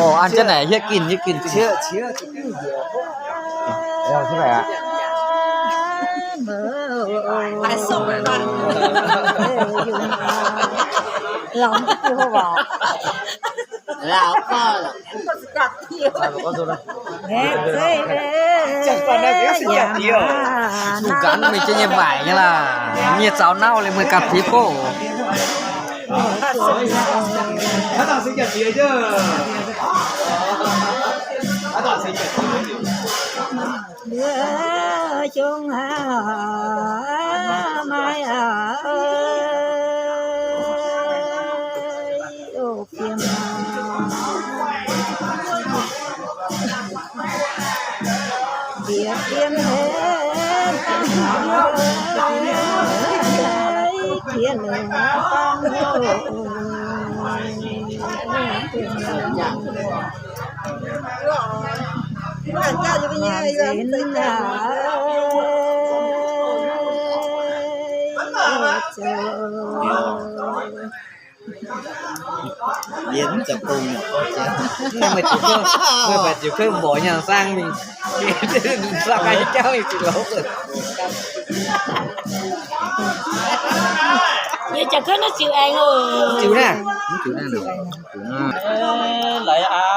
Ov, an jienv naaic hietv ginh, hietv ginh. Lungh zaanx mingh jienv nyei waaic nyei laah, nyei zaux nauv liuz meih ganh piex boqv. Yie mv zoux gong nyei. Meih ziux kouv mborqc nyei sang mingh, sang nyei jauv mingh ziux lorz. Yie ziux kouv naaiv ziux aengx oc. Ziux naaiv. Mv ziux naaiv nor. Laaix aqv.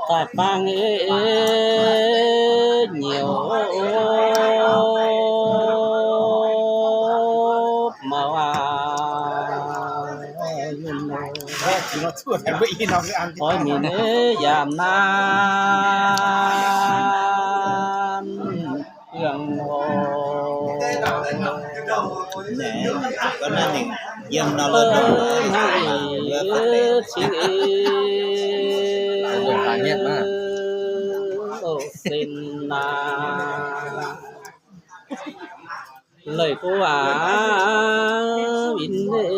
Daaih bang nyei nyouz mouc aac, oix mingh nyei yaac naaiv. Yiem nor, hnangv ih cing ei, o, sen naaic, leih go aac, win ei,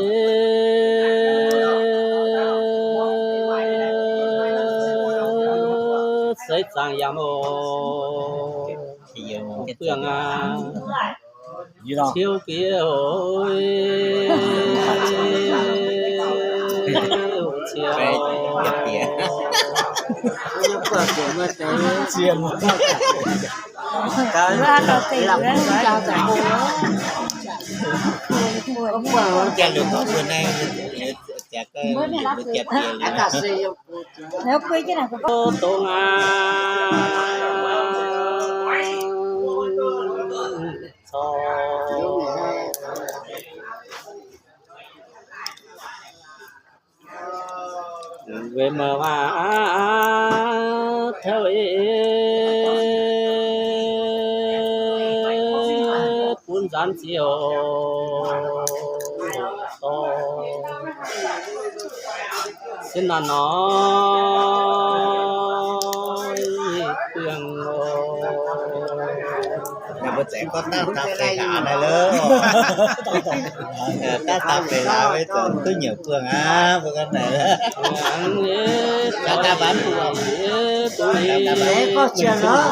seix zaangc yaac oc, buangh aac. Ciouv giex oc. Ciouv. Dongh aac. Corc weic meih waac taux ei bun nzaanx ziouc dorh. Sin naaiv nor buangh oc. Mbuo zeiz gorngv daav taux feix hlaax naaiv loh. Daav taux feix hlaax mbuo zoux duqv nyungc buangh aqv, mbuo gorngv naaic. Daav daav mv buangh. Gorngv ziangx loh.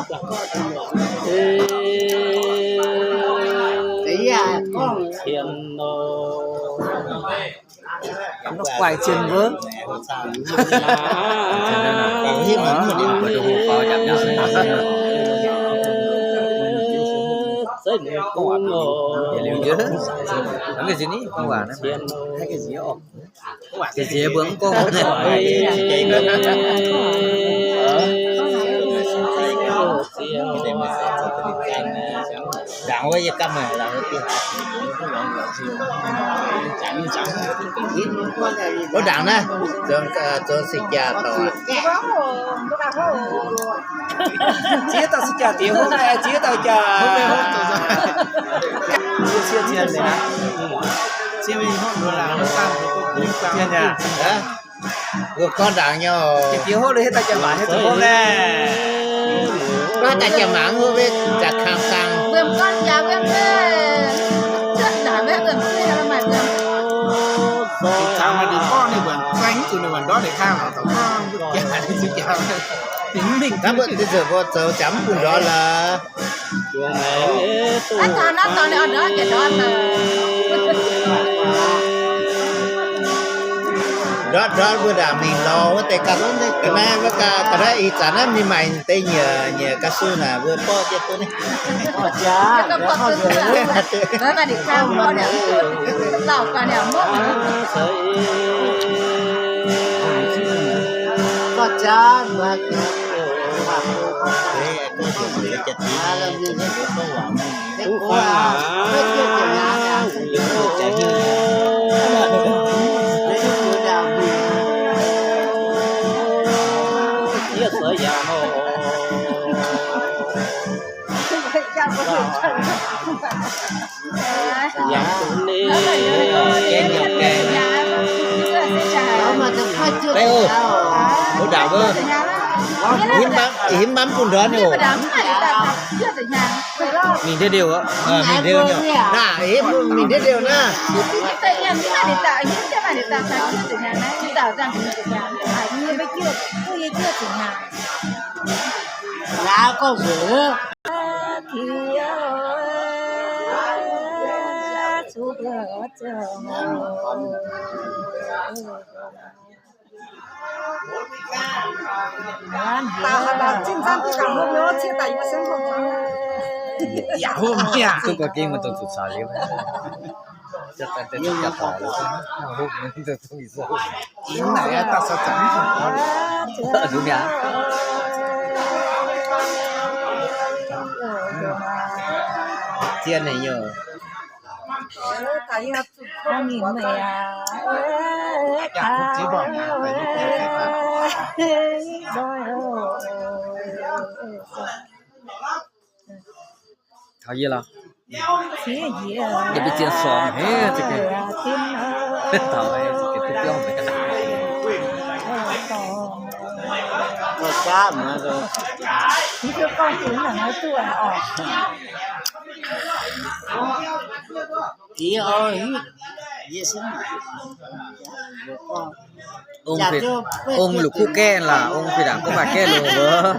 Guaix zienh wuov. Ndaangc wuov yie gamh maah, wuov ndaangc naaiv, zoux se jaax dorngx. Ziex dauh se jaax diex hopv, ziex dauh jaax. Mbuo gorngv ndaangc nyei oc. Diex hopv, diex hopv naaic. Gorngv daaih jaax mangc wuov, jaax kangx kangx. Caux maaih ndeic gorngv ninh mbuo zaeng zuqc ninh mbuo ndortv ndeic kangx lorqc, dongh gorngv jaax ninh zuqc jaax. Naaiv mbuo deix zuqc mbuo zoux jangx mv bun ndortv lorqc. Ndortv ndortv mbuo ndaangc mingh lorz wuov deix ga'naaiv, wuov ga'naaiv ih zanc naaiv ninh maaih deix nyiec nyiec ga'su naaic mbuo borqv jienv duqv ninh. Hiuv mbaamv bun ndortv nyei oc. Mingh ndiev liouh, mingh ndiev liouh naaiv. Naaiv, mingh ndiev liouh naaiv. Zungv gorngv gengh maiv dungx zuqc caux liuz. Zien haic nyei. Taux yie lorqc. Yie mbuo zien sorngx haic, za'gengh taux za'gengh duqv biauv haic. Ong longc kuv gaengh laac, ong fih dangc gorngv maaih gaengh longc wuov.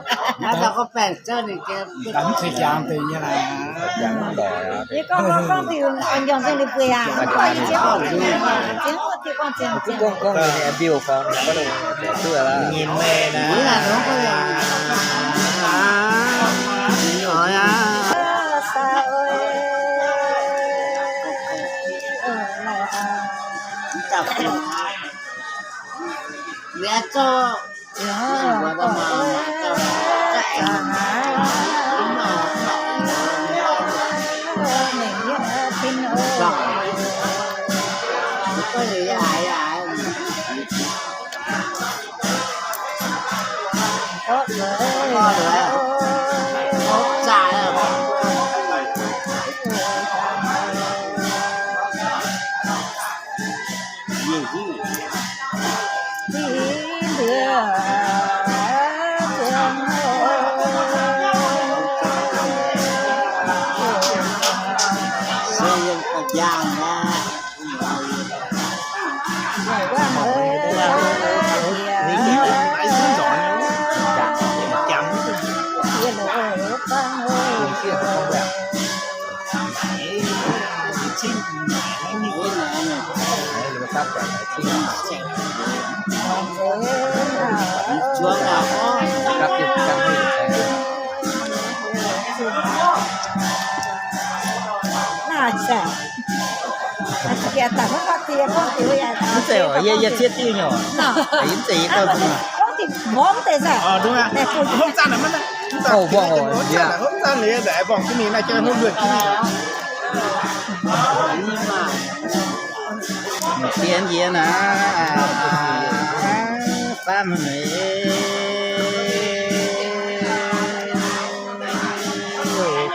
Gorngv gorngv nyei biouv gorngv duqv laac. Nyei meih naaiv. Mv zeiz oc, yie, yie zieqv diuh nyei oc. Mv zeiz yie gauh zuqc. Mv dien yie naaiv, faam haic.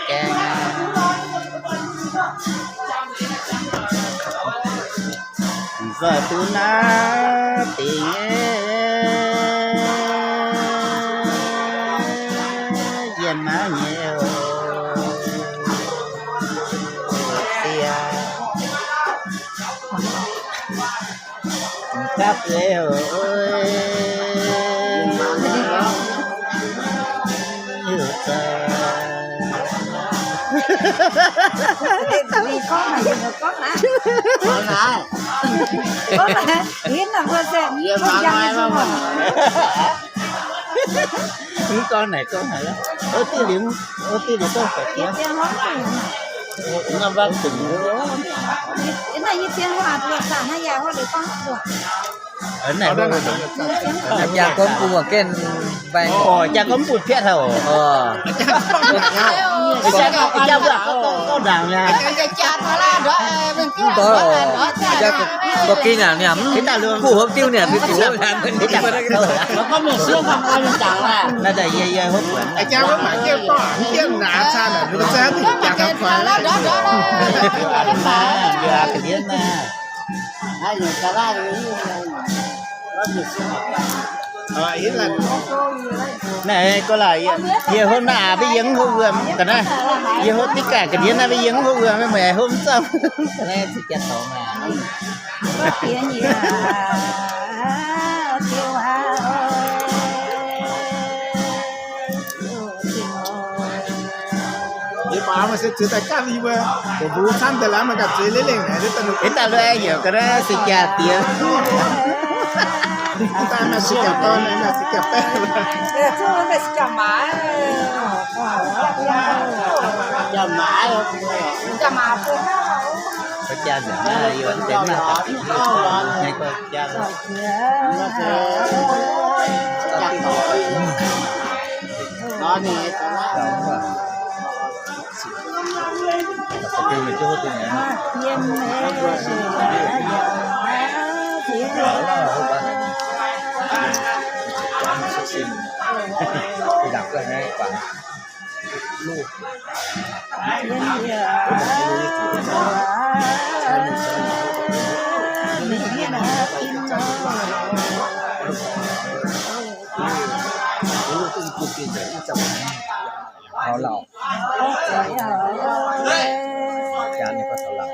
Gaengh nzoih duqv naaiv dingc nyei, yienh maiv nyei oc. Gapv zuiz oc. Mv gorngv naaic gorngv haaix, ov, diuh liuz, ov, diuh liuz gorngv haaix, jaa gorngv bun mbuo gengh baeng. Jaa gorngv mv bun piatv haic oc. Jaa mbuo gorngv ndaangc mi'aqv. Mv gorngv oc, jaa gorngv ga'naaiv niaa, mv kuv hopv diuv niaa, mv diuv. Naaiv gorngv laaix, yie hopv naaiv aqc, mbuo yie mv hopv wuom ga'naaiv. Yie hopv diqv gaax ga'ndiev naaiv, mbuo yie mv hopv wuom, mv maaih hopv mv zorqv. Yie baac maaih se zueiz daaih gapv yie mbuo, mbuo camv daaih laaix maaih ganh zueiz leiz lengh naaic, daaih lo yaac ga'naaiv se jaa diex. Daaih maaih se jaa dorn, maaih se jaa baeqv. Jaa maaiz, jaa maaiz, jaa maaiz. Taux lauh. Jaa ninh gorngv taux lauh.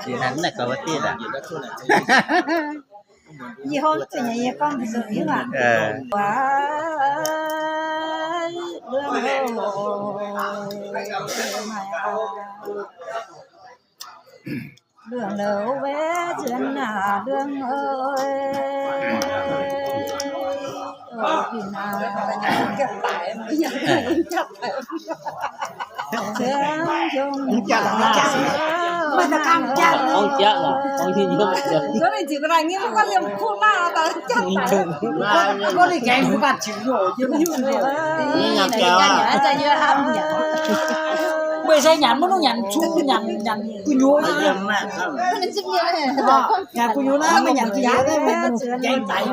Yie hnangv naaiv gauh wuov diuh aqv. Yie hopv zuqc nyei, yie gorngv zuqc hiuv aqv. Luangc louz wei nzuonx naaic, luangc oc. Mbuo se nyanc mv nungv nyanc cu nyanc, nyanc gu'nyuoz. Nyanc gu'nyuoz naaiv, maiv nyanc gu'nyuoz naaiv, nyanc daic.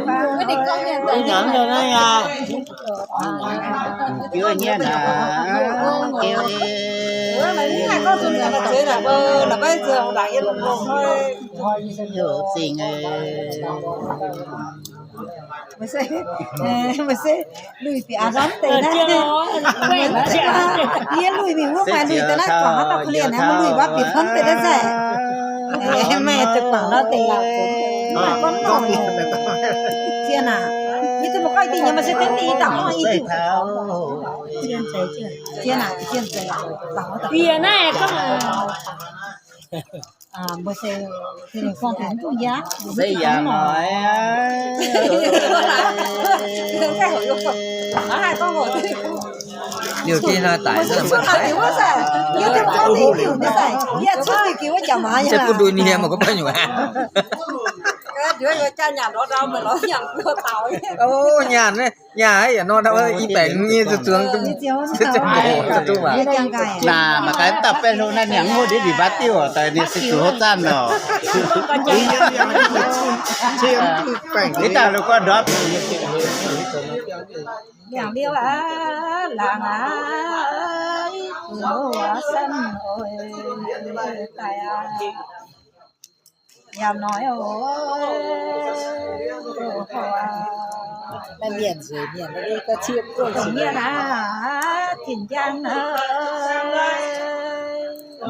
Nyanc naaiv aqv. Zingh, meih se luih bieqc aqv, hnamv deix naaiv. Yie luih mingh wuov maaih luih daaih naaiv guangc haaix dauh kuh lienh naaiv, mbuo luih wuov bieqc hnamv deix naaiv zaih. Meih duqv guangc nor deix yaac gorngv nor. Zien aac, yie duqv mbuo gorngv dingh nyei, meih se tengx dingh yie dangh gorngv i diuc. Zien aac, zien zeiz. Bieqc naaiv gorngv Mbuo se, se ninh gorngv taux mv duqv yaac, se yaac noic aqv. Liuz dinh hnoi daic se bun duih ninh mbuo gorngv nyungc aqv. Nyaanh, nyaanh yaac nor ndau i baengc nyei zuqc zuangx duqv. Naaic mangc gaax dauh baeqv hlo naaiv niangx hlo ndiev mbic baav diuh oc, daaih ninh se zuqc hlo zanc oc. Ih daaih lo gorngv ndortv. Mi'aqv liuz aqv, laangz aqv, ih buo sanv oc, daaih aqv. Yaac noic oc. Mienh nzueic mienh, mienh aqv, tin-njang aqv.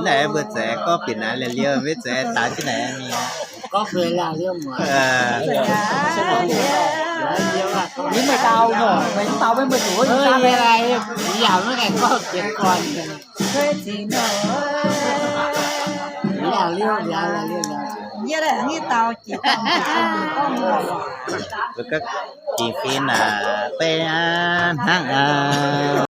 Naaiv mbuo zeiz gorngv bieqc naaiv liuz, mbuo zeiz daaux jienv naaiv mingh. Gorngv mbuo laangz liuz muoz. Yie meih dau nor, meih mv dau meih mbuo zuqc wuov nyei. Yie yaac maiv gaengh gorngv jiex gorn. Yie daaih hnangv dau jiex gorn, gorngv muoz. Gingx fim naaic bei hnangv aqv.